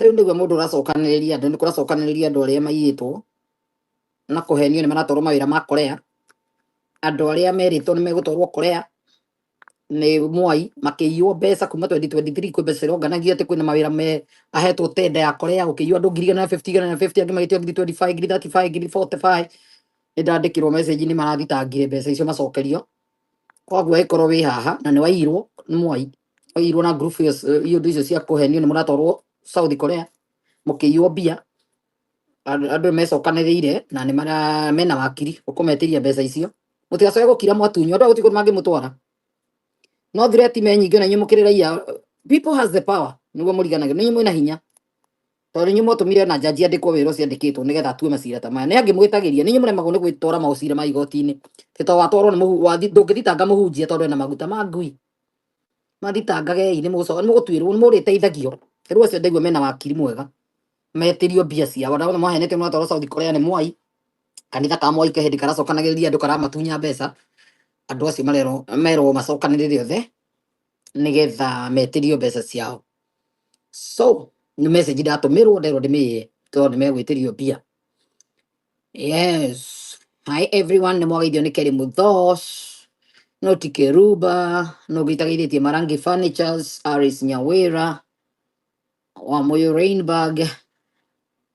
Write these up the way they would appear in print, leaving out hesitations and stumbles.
Ta rĩu ndĩgua mũndũ ũracokanĩrĩria andũ, nĩ kũracokanĩrĩria andũ arĩa maiyĩtwo na kũhenio nĩ maratwarwo mawĩra ma Korea. Andũ arĩa merĩtwo nĩ megũtwarwo Korea nĩ Mwai makĩiywo mbeca kuma 2023, kwĩ mbeca ironganagio atĩ kwĩna mawĩra me ahetwo tender ya Korea, gũkĩiywo andũ 150, 150, angĩ magĩtio 20,000, 35,000, 45,000. Nĩ ndandĩkĩrwo message nĩ marathitangire mbeca icio macokerio. Koguo ĩkorwo wĩ haha na nĩ waiyirwo nĩ Mwai, waiyirwo na group ĩyo, iũndũ icio cia kũhenio nĩ mũratwarwo South Korea mũkĩiywo mbia, andũ nĩ mecokanĩrĩire na nĩ mara mena wakiri ũkũmetĩria mbeca icio. Mũtigacoke gũkira mwatunywo andũ gũtirĩ kũndũ mangĩmũtwara. No threat me nyingĩ na inyuĩ mũkĩrĩ raia. People has the power, nĩguo mũriganagĩrwo nĩ inyuĩ mwĩna hinya, tondũ inyuĩ mwatũmire na jaji andĩkwo wĩra ũcio andĩkĩtwo nĩgetha atue macira ta maya. Nĩ angĩmwĩtagĩria nĩ inyuĩ mũremagwo nĩ gwĩtwara maũcira ma igoti-inĩ. Tĩ tondũ watwarwo nĩ ndũngĩthitanga mũhunjia tondũ ena maguta ma ngui. Mathitangagei, nĩ mũgũcoka nĩ mũgũtuĩrwo, nĩ mũrĩteithagio. Rĩu acio ndaigua mena wakiri mwega metĩrio mbia ciao. Andũ othe mahenetio matwarwo South Korea nĩ Mwai, kanitha ka Mwai ke hĩndĩ karacokanagĩrĩria andũ karamatunya mbeca. Andũ acio marerwo merwo macokanĩrĩre othe nĩgetha metĩrio mbeca ciao. So nĩ message ndatũmĩrwo, nderwo ndĩmĩe tondũ nĩ megwĩtĩrio mbia. Yes, hi everyone, nĩ mwageithio nĩ Kerry Muthos no ti Keruba no gĩtagĩithĩtie Marangi Furnitures, Aris Nyawira wa Moyo, Rainbag,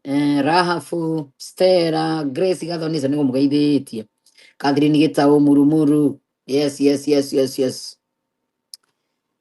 Rahafu Stella, Grace Gathoni, icio nĩ mũgeithĩtie. Catherine Gĩtaũ Murumuru, yes.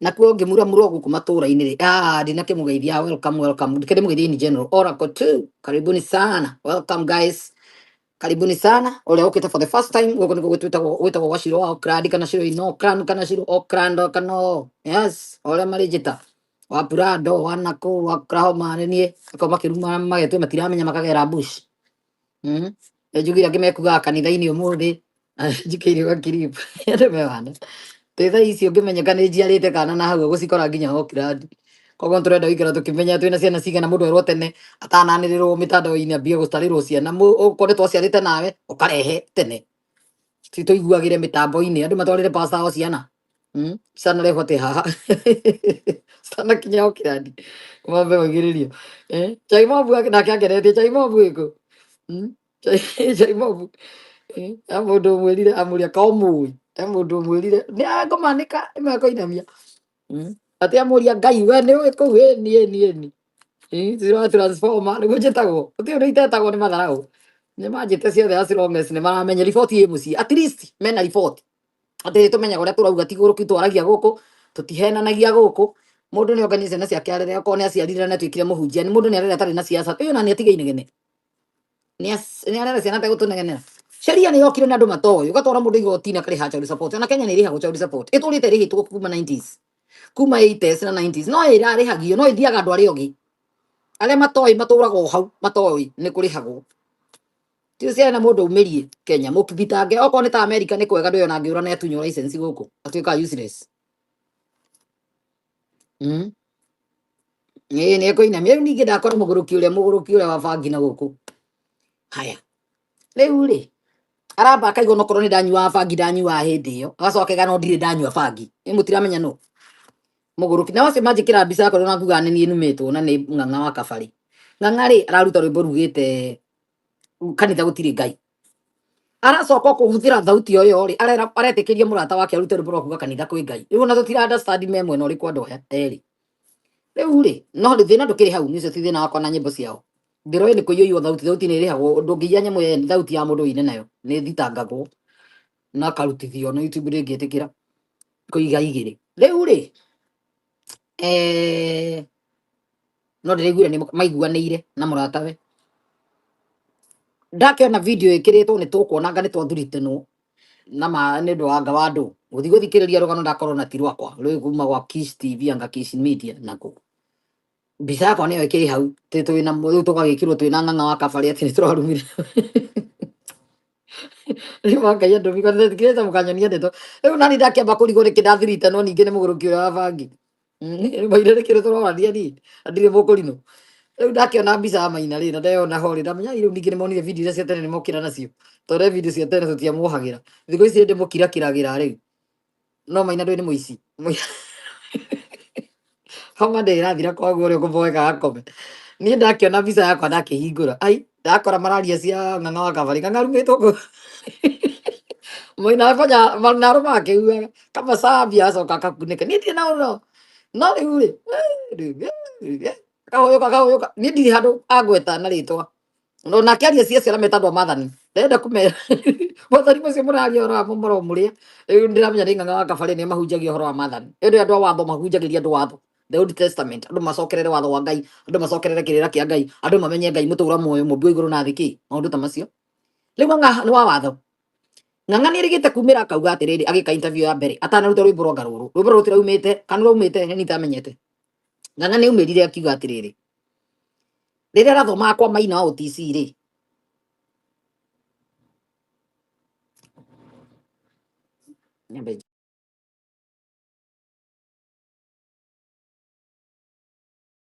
Nakuo ngĩmuramura gũkũ matũra-inĩ rĩ, ah, ndinakĩmũgeithia. Welcome, welcome. Ndikĩrĩmũgeithia in general. Oracle 2, karibuni sana. Welcome guys, karibuni sana. Ũrĩa ũkĩte for the first time gũkũ nĩkuo gwĩtagwo gwĩtagwo gwa Shiro wa Oakland, kana Shiro in Oakland, kana Shiro Oakland, kana yes, ũrĩa marĩnjĩta wa Prado wa Nakuru wa Oklahoma, nĩ niĩ akorwo makĩruma magetwo matiramenya makagera bush. Njugire angĩ mekugaga kanitha-inĩ ũmũthĩ njikĩire gakiribu andũ mewana twĩ thaa icio ngĩmenyeka nĩ njiarĩte kana na hau gũcikora nginya Oakland. Koguo tũrenda gũikara tũkĩmenya twĩna ciana cigana. Mũndũ erwo tene atananĩrĩrwo mĩtandao-inĩ ambie gũtarĩrwo ciana. Okorwo nĩ twaciarĩte nawe ũkarehe tene, ti tũiguagĩre mĩtambo-inĩ andũ matwarĩre pasta ao ciana. Citanarehwo atĩ haha citanakinya Oakland mambe maugĩrĩrio. Eh, Chai Mobu nake angeretie Chai Mobu ĩkũ? Chai Mobu. Eh, he mũndũ ũmwĩrire amũria ka ũmũĩ, he mũndũ ũmwĩrire nĩ akũmanĩka nĩmekũinamia. Atĩ amũria Ngai we nĩ ũĩ kũu ĩni ĩni ĩni. Eh, Zero transformer nĩguo njĩtagwo, gũtirĩ ũndũ itetagwo nĩ matharaũ, nĩ manjĩte ciothe as long as nĩ maramenya riboti ĩ mũciĩ, at least mena riboti atĩ tũmenyaga ũrĩa tũrauga, ti gũrũki twaragia gũkũ, tũtihenanagia gũkũ. Mũndũ nĩ onganie ciana ciake arere, okorwo nĩ aciarire na atuĩkire mũhunjia, nĩ mũndũ nĩ arere atarĩ na ciaca ũyũ na nĩ atige inegene, nĩ arere ciana ategũtũnegenera. Sheria nĩ yokire na andũ matoĩ, ũgatwara mũndũ igoti-inĩ akarĩha child support. Ona Kenya nĩ ĩrĩhagwo child support, ĩtũrĩte ĩrĩhĩtwo kuma 90s, kuma 80s na 90s, no ĩrarĩhagio, no ĩthiaga andũ arĩa ogĩ, arĩa matoĩ matũraga o hau matoĩ nĩ kũrĩhagwo. Ti ciana mũndũ aumĩrie Kenya mũkithitange, okorwo nĩ ta America nĩ kwega, ndũyona angĩũra na atunywo license gũkũ atuĩkaga useless. Ĩĩ nĩ ekũinamia. Rĩu ningĩ ndakora mũgũrũki ũrĩa wa bangi na gũkũ. Haya, rĩu rĩ aramba akaigua nokorwo nĩ ndanyuaga bangi, ndanyuaga hĩndĩ ĩyo, agacoka akaiga no ndirĩ ndanyua bangi. Ĩ mũtiramenya no mũgũrũki na acio manjĩkĩra mbica yakwa na kuga nĩ niĩ numĩtwo na nĩ ng'ang'a wa kabarĩ. Ng'ang'a rĩ araruta rwĩmbo rugĩte kanitha gũtirĩ Ngai, aracoka kũhũthĩra thauti o ĩyo rĩ aretĩkĩria mũrata wake arute rwĩmbo rwa kuga kanitha kwĩ Ngai. Rĩu ona tũtira understand me mwena ũrĩkũ andũ aya erĩ. Rĩu rĩ no thĩna ndũkĩrĩ hau, nĩ ũcio ti thĩna wakwa na nyĩmbo ciao. Ndĩroĩ nĩ kũiyũiywo thauti, thauti nĩ ĩrĩhagwo, ndũngĩiya nyamũ yene thauti ya mũndũ ũine nayo, nĩ thitangagwo na akarutithio na YouTube ndĩngĩtĩkĩra kũiga igĩrĩ. Rĩu rĩ no ndĩraiguire nĩ maiguanĩire na mũratawe. Ndakĩona video ĩkĩrĩtwo nĩ tũkuona anga nĩ twathuritenwo na ma nĩ ũndũ wa anga wa andũ gũthiĩ gũthikĩrĩria rũgano, ndakorwo na ti rwakwa, rwĩ kuma gwa Kiss TV anga Kiss Media nako mbica yakwa nĩyo ĩkĩrĩ hau, tĩ twĩna rĩu tũgagĩkĩrwo twĩna ng'ang'a wa kabarĩ atĩ nĩ tũrarumire. Rĩu Ngai andũ thikĩrĩte mũkanyonia ndeto rĩu nani ndakĩamba kũrigwo nĩkĩ ndathirite, no ningĩ nĩ mũgũrũki ũrĩa wa bangi. Maina nĩkĩ tũrorania niĩ na ndirĩ mũkũrinũ. Rĩu ndakĩona mbica ya Maina rĩ na ndeyona ho rĩ, ndamenya rĩu ningĩ nĩmonire video iria cia tene nĩmokĩra nacio, tondũ video cia tene tũtiamuohagĩra. Thikũ ici ndĩmũkirakiragĩra rĩu no Maina ndũĩ nĩ mũici. Homa ndĩ ĩrathira kwaguo ũrĩa ũkũmboeka akome. Niĩ ndakĩona mbica yakwa ndakĩhingũra, ai, ndakora mararia cia Ng'ang'a wa Kabarĩ. Ng'ang'a arumĩtwo kũ Maina afanya narũma akĩugaga kama cambia acoka akakunĩka. Niĩ ndirĩ na ũno no rĩu rĩ, kahũyũka kahũyũka, niĩ ndirĩ handũ angweta na rĩtwa. No nake aria cia ciana meta andũ a mathani, ndĩrenda kũmera mathani macio mũraria ũhoro wamo mũromũrĩa. Rĩu ndĩramenya nĩ Ng'ang'a wa Kabarĩ nĩ mahunjagia ũhoro wa mathani. Ĩndĩ andũ a watho mahunjagĩria andũ watho, the Old Testament, andũ macokerere watho wa Ngai, andũ macokerere kĩrĩra kĩa Ngai, andũ mamenye Ngai mũtũra muoyo, mũmbi wa igũrũ na thĩ, kĩ maũndũ ta macio. Rĩu Ng'ang'a nĩ wa watho. Ng'ang'a nĩ erĩgĩte kumĩra akauga atĩrĩrĩ, agĩka interview ya mbere atanaruta rwĩmbo rwa ngarũrũ, rwĩmbo rũrũ rũtiraumĩte kana rwaumĩte nĩ nitamenyete. Ng'ang'a nĩ aumĩrire akiuga atĩrĩrĩ, rĩrĩa arathomaga kwa Maina wa OTC rĩ, nyambe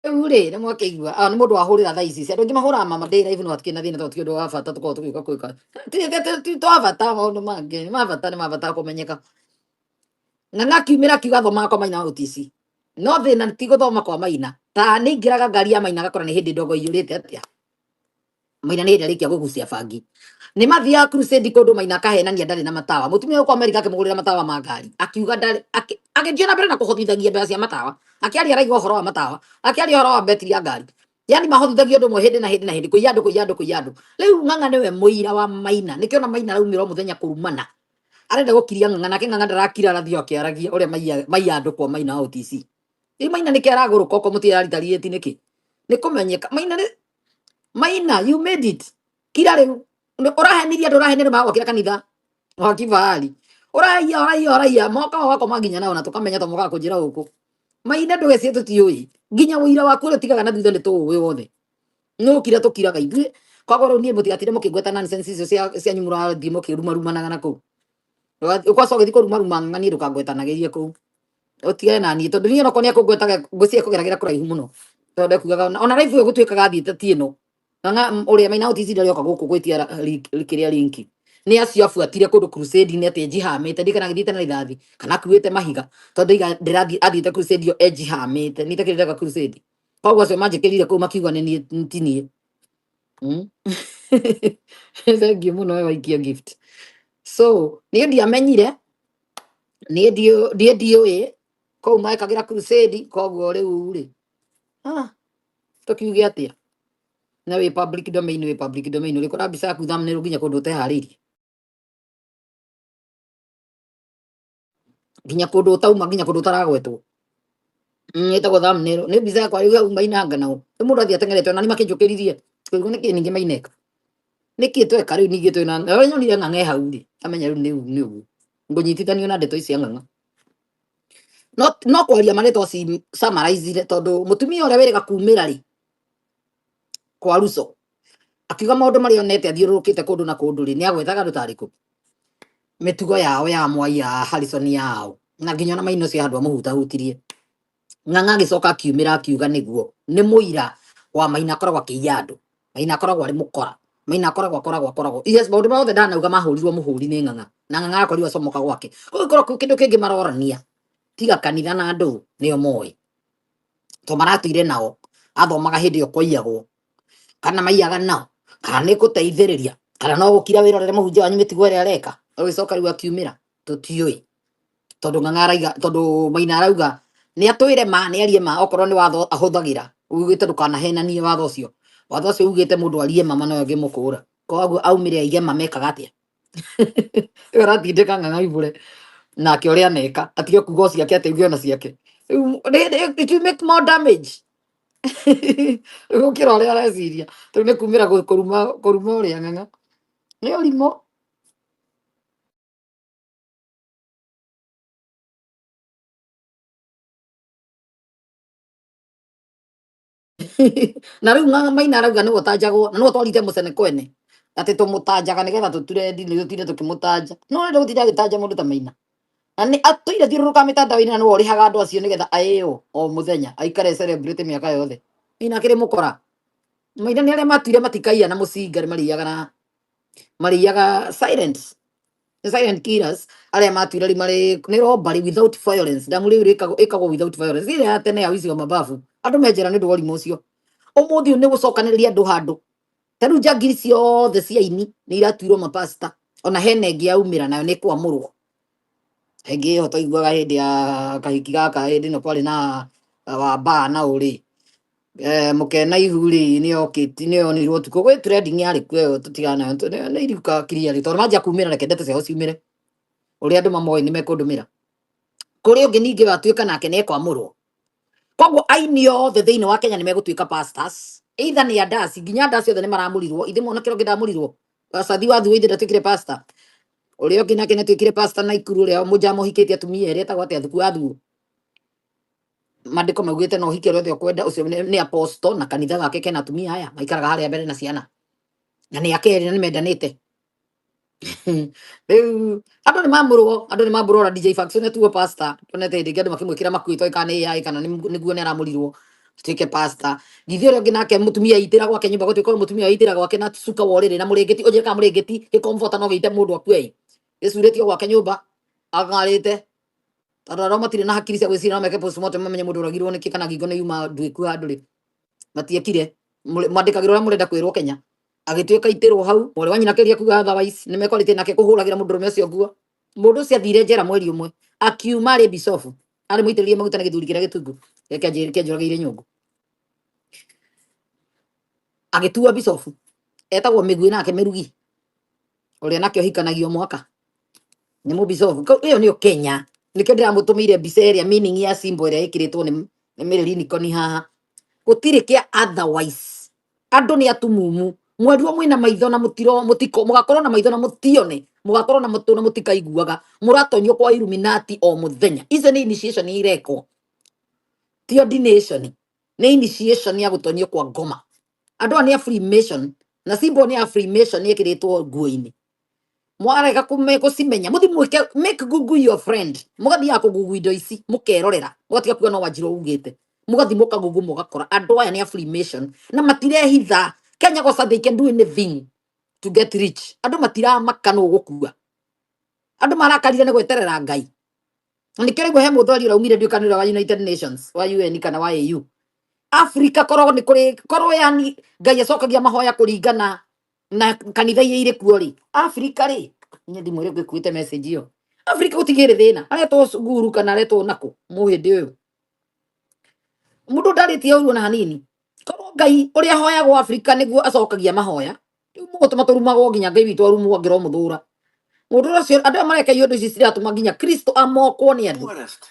rĩu rĩ nĩ mwakĩigua, ah, nĩ mũndũ wahũrĩra thaa ici. Andũ aingĩ mahũraga mama ndĩ live, no hatikĩrĩ na thĩna tondũ ti ũndũ wa bata tũkoragwo tũgĩũka gwĩka. Ti twa bata, maũndũ mangĩ nĩ ma bata, nĩ ma bata kũmenyeka. Ng'ang'a akiumĩra akiuga athomaga kwa Maina wa OTC, no thĩna ti gũthoma kwa Maina, ta nĩ aingĩraga ngari ya Maina agakora nĩ hĩndĩ ndogo iyũrĩte atĩa. Maina nĩ hĩndĩ arĩkia kũgucia bangi, nĩ mathiaga crusade kũndũ, Maina akahenania ndarĩ na matawa. Mũtumia ũyũ kwa Amerika akĩmũgũrĩra matawa ma ngari, akiuga ndarĩ, agĩthiĩ na mbere na kũhotithagia mbeca cia matawa, akĩaria araiga ũhoro wa matawa, akĩaria ũhoro wa betiri ya ngari, yani mahotithagia ũndũ ũmwe hĩndĩ na hĩndĩ na hĩndĩ, kũiya andũ, kũiya andũ, kũiya andũ. Rĩu Ng'ang'a nĩwe mũira wa Maina, nĩkĩo ona Maina araumĩra o mũthenya kũrumana, arenda gũkiria Ng'ang'a, nake Ng'ang'a ndarakira, arathiĩ o akĩaragia ũrĩa maiya andũ kwa Maina wa OTC. Rĩu Maina nĩkĩ aragũrũka okorwo mũtirĩ araritarĩti nĩkĩ? Nĩ kũmenyeka Maina nĩ Maina, you made it. Kira rĩu ũrahenirie andũ, ũrahenia andũ magwakĩra kanitha wa kifahari, ũraiya ũraiya ũraiya moka wakoma nginya nao na tũkamenya to mokaga kũnjĩra gũkũ. Maina ndũgecie, tũtiũĩ nginya ũira waku ũrĩa ũtigaga na thutha nĩ tũũĩ wothe, nĩ gũkira tũkiraga ithuĩ. Koguo rĩu niĩ mũtigatinde mũkĩngweta nonsense icio cia cianyu mũrathiĩ mũkĩrumarumanaga na kũu. Ũkwaca ũgĩthiĩ kũrumaruma ng'ania, ndũkangwetanagĩrie kũu, ũtigane na niĩ, tondũ niĩ onokorwo nĩ akũngwetaga ngwĩciria kũgeragĩra kũraihu mũno, tondũ ekugaga ona live ĩyo gũtuĩkaga athiĩte ti ĩno. Ng'ang'a ũrĩa Maina OTC ndarĩ oka gũkũ gwĩtia kĩrĩa linki, nĩ acio abuatire kũndũ crusade-inĩ atĩ njihamĩte, ndikana agĩthiĩte na rithathi kana akuĩte mahiga, tondũ iga ndĩrathiĩ athiĩte crusade ĩyo enjihamĩte, niĩ itakĩrĩ crusade. Koguo acio manjĩkĩrire kũu makiuga nĩ niĩ, ti niĩ. Thank you mũno we waikia gift. So niĩ ndiamenyire, niĩ ndiũĩ kũu mekagĩra crusade. Koguo rĩu rĩ, ah, tũkiuge atĩa? Na wĩ public domain, wĩ public domain, ũrĩkora mbica yaku thumbnail nginya kũndũ ũteharĩirie, nginya kũndũ ũtauma, nginya kũndũ ũtaragwetwo. Ĩtagwo thumbnail, nĩ mbica yakwa rĩu hau mainanga nao. Rĩu mũndũ athiĩ ateng'erete ona nĩ makĩnjũkĩririe kũigua nĩkĩ ningĩ maineka, nĩkĩ tweka rĩu ningĩ twĩna na ũrĩa nyonire Ng'ang'a e hau rĩ, amenya rĩu nĩ nĩ ũguo ngũnyitithanio na ndeto ici cia Ng'ang'a, no no kwaria marĩtwa summarizire, tondũ mũtumia ũrĩa wĩrĩga kumĩra rĩ kwa Ruso akiuga maũndũ marĩa onete athiũrũrũkĩte kũndũ na kũndũ rĩ, nĩ agwetaga andũ tarĩ kũ mĩtugo yao ya mwai ya Harrison yao, na nginya ona Maina ũcio handũ amũhutahutirie. Ng'ang'a agĩcoka akiumĩra akiuga nĩguo nĩ mũira wa Maina akoragwo akĩiya andũ, Maina akoragwo arĩ mũkora, Maina akoragwo akoragwo akoragwo, yes, maũndũ mothe ndanauga mahũrirwo mũhũri nĩ Ng'ang'a, na Ng'ang'a akorirwo acomoka gwake. Koguo korwo kĩndũ kĩngĩ marorania tiga kanitha na andũ nĩo moĩ, to maratũire nao, athomaga hĩndĩ ĩyo kwaiyagwo, kana maiyaga nao, kana nĩ gũteithĩrĩria, kana no gũkira wĩrorere mũhunjia wanyu mĩtugo ĩrĩa areka. Ũgĩcoka rĩu akiumĩra, tũtiũĩ, tondũ Ng'ang'a araiga, tondũ Maina arauga nĩ atwĩre ma, nĩ arie ma, okorwo nĩ watho ahũthagĩra ugĩte ndũkanahenanie, watho ũcio, watho ũcio ugĩte mũndũ arie ma, ma noyo ĩngĩmũkũra. Koguo aumĩre aige ma mekaga atĩa. Rĩu aratindĩka Ng'ang'a ibũre nake ũrĩa aneka, atige kuga o ciake, atĩ auge ona ciake. Rĩu it will make more damage gũkĩra ũrĩa areciria. Rĩu nĩ kumĩra kũruma, kũruma ũrĩa Ng'ang'a nĩ ũrimũ. Na rĩu Ng'ang'a Maina arauga nĩwe ũtanjagwo na nĩwe ũtwarite mũcene kwene, atĩ tũmũtanjaga nĩgetha tũture ndini, tũtinde tũkĩmũtanja, no ũrenda gũtinda agĩtanja mũndũ ta Maina, na nĩ atũire thiũrũrũka mĩtandao-inĩ, na nĩwe ũrĩhaga andũ acio nĩgetha aĩo o mũthenya aikare celebrate mĩaka yothe. Maina akĩrĩ mũkora. Maina nĩ arĩa matuire matikaiya na mũcinga, nĩ marĩiyaga na marĩiyaga silent, nĩ silent killers arĩa matuire rĩu marĩ nĩ robbery without violence. Ndamu rĩu ĩkagwo without violence, ĩrĩa ya tene ya wici wa mababu, andũ menjera nĩ ũndũ wa ũrimũ ũcio. Ũmũthĩ ũyũ nĩ gũcokanĩrĩria andũ handũ. Ta rĩu njangiri ciothe cia aini nĩ iratuirwo mapasta. Ona hena ĩngĩ yaumĩra nayo nĩ kwamũrwo. Ĩngĩ ĩyo twaiguaga hĩndĩ ya kahiki gaka, hĩndĩ ĩno kwarĩ na wambaa na ũrĩ. Mũkena ihu rĩ, nĩ yonirwo ũtukũ. Gwĩ trending yarĩ kuo ĩyo tũtigana nayo. Nĩ iriuka clearly tondũ manjia kumĩra, reke ndeto ciao ciumĩre. Ũrĩa andũ mamoĩ nĩ mekũndũmĩra. Kũrĩ ũngĩ ningĩ watuĩka nake nĩ ekwamũrwo. Koguo aini othe thĩinĩ wa Kenya nĩ megũtuĩka pastors. Either nĩ andasi, nginya andasi othe nĩ maramũrirwo. Ithe mwanake ũrĩa ũngĩ ndamũrirwo. Cathi wa Thuo ithe ndatuĩkire pastor. Ũrĩa ũngĩ nake nĩ atuĩkire pastor Naikuru, ũrĩa mũnjama ũhikĩtie atumia erĩ etagwo atĩa, Thuku wa Thuo. Mandĩko maugĩte no ũhike ũrĩa othe ũkwenda, ũcio nĩ apostle na kanitha gake kena atumia aya maikaraga harĩa mbere na ciana. Na nĩ akerĩ na nĩ mendanĩte. Rĩu andũ nĩ mamũrwo, andũ nĩ mamũrwo na DJ Faxon atuo pastor. Tuonete hĩndĩ ĩngĩ andũ makĩmwĩkĩra makuĩ toĩ kana nĩ AI kana nĩguo nĩ aramũrirwo atuĩke pastor. Githĩ ũrĩa ũngĩ nake mũtumia aitĩra gwake nyũmba, gũtuĩka mũtumia aitĩra gwake na cuka wa ũrĩrĩ na mũrĩngĩti, ũnjĩre kana mũrĩngĩti gĩkomborta no gĩite mũndũ akue ĩ. Gĩcurĩtio gwake nyũmba ang'arĩte. Tondũ arĩa matirĩ na hakiri cia gwĩciria no meke postmortem mamenye mũndũ oragirwo nĩkĩ kana ngingo nĩ yuma nduĩku handũ rĩ. Matiekire. Mwandĩkagĩrwo ũrĩa mũrenda kwĩrwo Kenya. Agĩtuĩka aitĩrwo hau, mwarĩ wa nyina akĩgeria kuga otherwise, nĩ mekwarĩtie nake kũhũragĩra mũndũrũme ũcio nguo. Mũndũ ũcio athire njera mweri ũmwe, akiuma arĩ bicobu, arĩ mũitĩrĩrie maguta nĩ gĩthuri kĩrĩa gĩtungu, kĩrĩa kĩanjũragĩire nyũngũ. Agĩtuo bicobu, etagwo Mĩguĩ nake Mĩrugi, ũrĩa nake ũhikanagio mwaka. Nĩ mũbicobu. Ĩyo nĩyo Kenya. Nĩkĩo ndĩramũtũmĩire mbica ĩrĩa meaning ya symbol ĩrĩa ĩkĩrĩtwo nĩ Mary Nikoni haha. Gũtirĩ kĩa otherwise. Andũ nĩ atumumu. Mwerirwo mwĩna maitho na mũtiro, mũtiko, mũgakorwo na maitho na mũtione, mũgakorwo na matũ na mũtikaiguaga. Mũratonyio kwa Illuminati o mũthenya. Icio nĩ initiation irekwo. Ti ordination. Nĩ initiation ya gũtonyio kwa ngoma. Andũ aya nĩ a Freemason. Na symbol nĩ ya Freemason ĩkĩrĩtwo nguo-inĩ. Mwarega gũcimenya, mũthi mwĩke make Google your friend. Mũgathiaga kũgugu indo ici, mũkerorera. Mũgatiga kuga no Wanjiru ugĩte. Mũgathiĩ mũkagugu mũgakora andũ aya nĩ a Freemason na matirehitha. Kenya goca they can do anything to get rich. Andũ matiramaka nũ gũkua. Andũ marakarire nĩ gweterera Ngai. Na nĩkĩo rĩu he mũthweri ũraumire ndiũĩ kana nĩ ũrĩa wa United Nations, wa UN kana wa AU. Africa korwo nĩ kũrĩ korwo yani Ngai acokagia mahoya kũringana na kanitha iria irĩ kuo rĩ, Africa rĩ, niĩ ndimwĩre ngĩkuĩte message ĩyo. Africa gũtigĩrĩ thĩna, aretwo guru kana aretwo nakũ mũhĩndĩ ũyũ. Mũndũ ndarĩtie ũru ona hanini. Korwo Ngai ũrĩa ahoyagwo Africa nĩguo acokagia mahoya, rĩu mũgũtũma tũrumagwo nginya Ngai witũ arumwo angĩrwo mũthũra. Mũndũ ũcio andũ aya mareka iũndũ ici ciratũma nginya Kristo amokwo nĩ andũ. Poorest.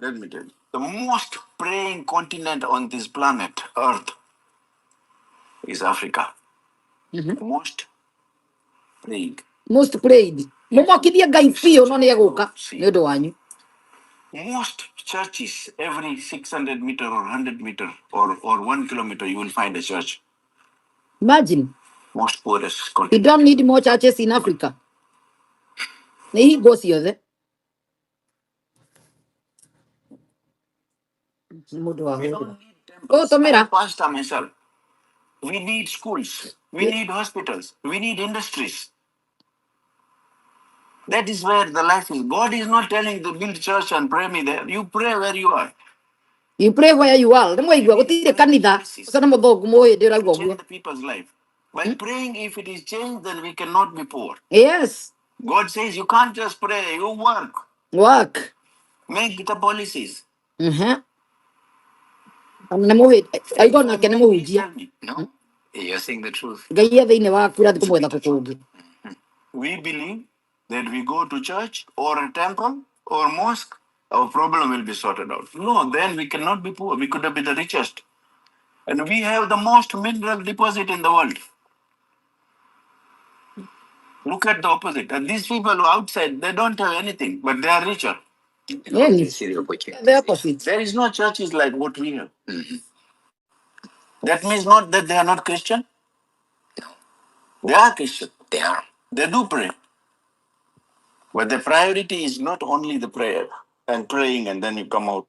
Let me tell you, the most praying continent on this planet, Earth, is Africa. Most praying. Most prayed. Mũmokithie Ngai biũ no nĩ egũka nĩ ũndũ wanyu. Most churches, every 600 meter or 100 meter or 1 kilometer, you will find a church. Imagine. Most poorest We continent. don't need more churches in Africa. Nĩ hingo ciothe. Nĩ mũndũ wa We hũrĩra. don't need temples. Ũgũtũmĩra. I'm a pastor myself. We need schools. We need hospitals. We need industries. That is where the life is. God is not telling to build church and pray me there. You pray where you are. You pray where you are. Rĩmwe igua gũtirĩ kanitha. Ũcio nĩ mũthũngũ mũhĩndĩ ũrauga ũguo. Change the people's life. By praying, if it is changed, then we cannot be poor. Yes. God says you can't just pray, you work. Work. Make the policies. Ona nĩ mũhĩndĩ. Aigua nake nĩ mũhunjia. Tell me. No, you're saying the truth. Ngai e thĩinĩ waku ũrathiĩ kũmwetha kũ kũngĩ. We believe that we go to church or a temple or mosque, our problem will be sorted out. No, then we cannot be poor. We could have been the richest. And we have the most mineral deposit in the world. Look at the opposite. And these people who are outside, they don't have anything, but they are richer. Yeah. You see the opportunity. The opposite. There is no churches like what we have. That means not that they are not Christian. No. They are Christian. They are. They do pray. But the priority is not only the prayer and praying and then you come out.